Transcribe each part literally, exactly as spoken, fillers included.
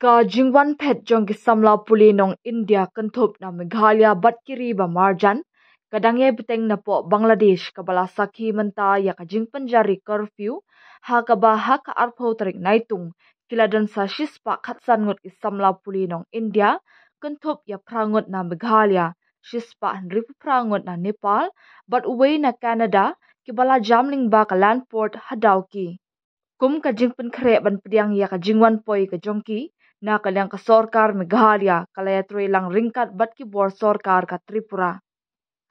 Ka jingwan phet jong ki samla pule nong India kynthup na Meghalaya bad ki ri ba marjan ka dang ïai bteng napoh Bangladesh, kaba la sakhi mynta ïa ka jingpynjari curfew, ha kaba ha ka arphew tarik Naitung ki la don sa shispah khatsan ngut ki samla pule nong India, kynthup ïa phra ngut na Meghalaya, shispah hynriewphew phra ngut na Nepal bad uwei na Canada, kiba la jam lyngba ka land port ha Dawki. Kum ka jingpynkhreh ban pdiang ïa ka jingwan poi ka jong ki, na ka liang ka sorkar Meghalaya ka la ïatrei lang ryngkat bad ki bor sorkar ka Tripura.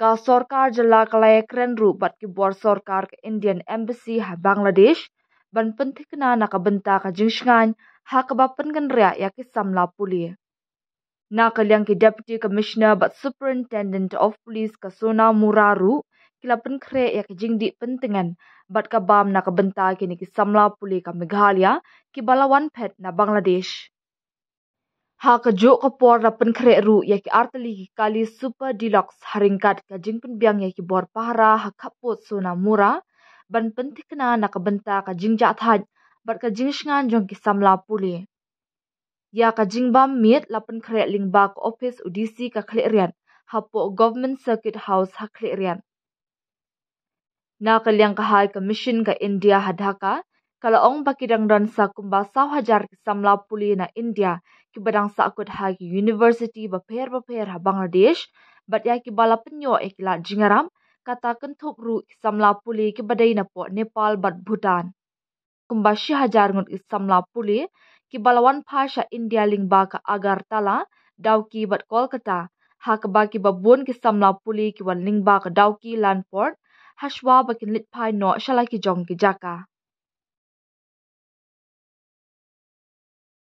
Ka sorkar jylla ka la ïakren ruh bad ki bor sorkar ka Indian Embassy ha Bangladesh ban pynthikna na ka bynta ka jingshngaiñ ha kaba pynkynriah ïa ki samla pule. Na ka liang ki Deputy Commissioner bad Superintendent of Police ka Sonamura ruh ki la pynkhreh ïa ka jingdih pyntngen bad ka bam na ka bynta kine ki samla pule ka Meghalaya kiba la wan phet na Bangladesh. Ha kajuh ka por la pynkhreh ruh ïa ki artylli ki kali Super Deluxe ha ryngkat ka jingpynbiang ïa ki bor pahara ha khappud Sonamura ban pynthikna na ka bynta ka jingjahthait bad ka jingshngaiñ jong ki samla pule. Ïa ka jingbam miet la pynkhreh lyngba ka ophis u D C ka Khliehriat hapoh Government Circuit House ha Khliehriat. Na ka liang ka High Commission ka India ha Dhaka ka la ong ba ki dang don sa kumba saw hajar ki samla pule na India kiba dang sahkut ha ki university bapher bapher ha Bangladesh, bad ïa kiba la pynïoh ïa ki lad jingïarap, kata kynthup ruh ki samla pule kiba dei napoh Nepal bad Bhutan. Kumba shi hajar ngut ki samla pule kiba la wan phai sha India lyngba ka Agartala, Dawki bad Kolkata, ha kaba kiba bun ki samla pule ki wan lyngba ka Dawki land port, hashwa ba kin leit phai noh sha la ki jong ki jaka.